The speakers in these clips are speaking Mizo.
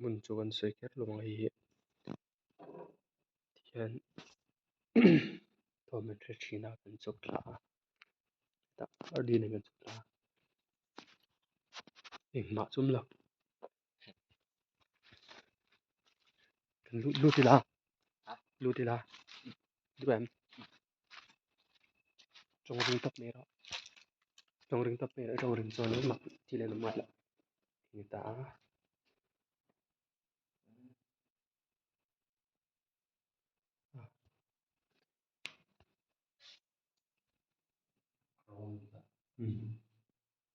Hmun chu kan sawi kher lo ang hei hi tihian thawm an hre thin a kan chawp thla a tah pardi nen kan chawp thla a engmah chu awm lo kan lut lut ila lut ila duh em tawng ring tawp mai rawh tawng ring tawp mai rawh tawng ring chuan mak thil an awm ngai lo. Ni ta a.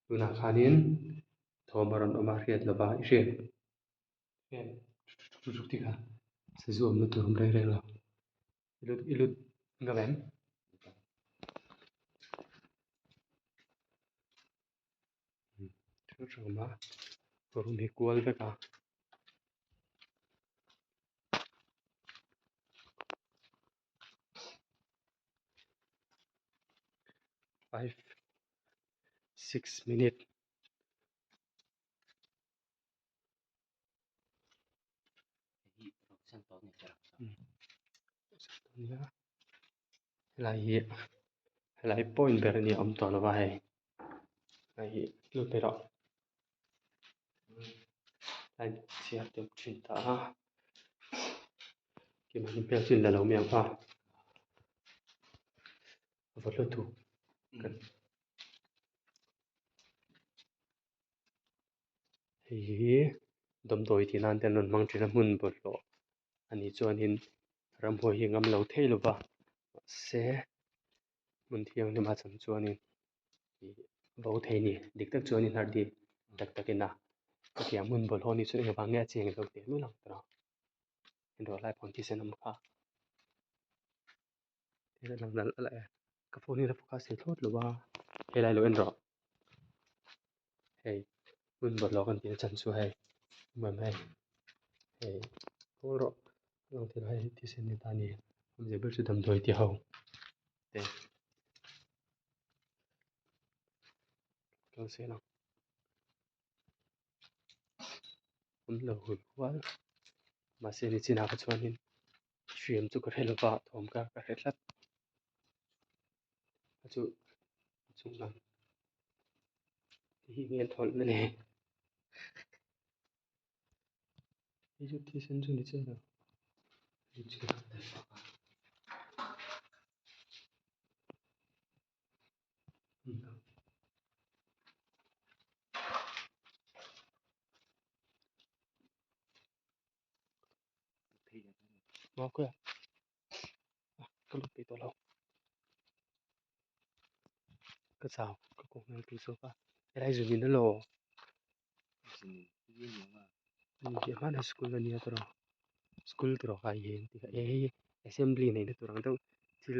Tunah khanin thawm a rawn awm a hriat lova i hriat hriat thuk tih kha sazu awmna tur awm reng reng lo i lut i lut ngam em? Thil hrang a room hi kual vek a. Five six minute helai hi helai point ber a ni a awm tawh lo va hei hei hi lut mai rawh a inchhiar deuh thin ta a keimahni hmel chu inla lo mai ang a a va hlu thuk kan. Hei hi damdawi tih nan te an rawn hmang thin a hmun bawlhhlawh a nih chuanin ramhuai hi a ngam lo thei lo va mahse hmun thianghlim a cham chuanin ih bo thei a ni dik tak chuanin harh dip tak takin a hetiang hmun bawlhhlawh a nih chuan engvang nge a cheng lo teh lul ang tawh a dawr lai pawh thisen a awm kha thil a lang nalh nalh e ka phone hi a focus thei thlawt lo a helai lo en rawh hei hmun bawlhhlawh kan tih na chhan chu hei hmun hei hei haw rawh a lang thei lo hei thisen ni ta a ni awmzia ber chu damdawi ti ho te kal sel ang awm lo hul hual mahse nichinah kha chuanin hriam chu ka hre lo va thawm kha ka hre tlat a chu a chung lam hei hi nge thawlh na ni hei chu thisen chu ni chiah lo. Maw khawiah ka lut peih tawh lo ka chau ka kawng hmel tur zawk a helai zu nin elaw hmanah school ania tawh school tawh kai hi hei assembly neihna tur ang deuh thil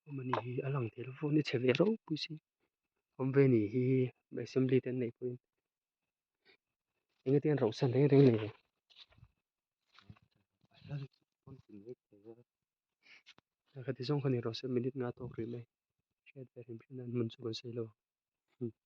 awm a nih hi a lang thei lo phone hi chhe ve ropui si awm ve a nih hi assembly te an neih pawhin engati an rauhsan reng reng le khati zawng kha ni rawh se minute nga tawk rih mai hriat ve hrim hrim nan hmun chu kan sawi lo.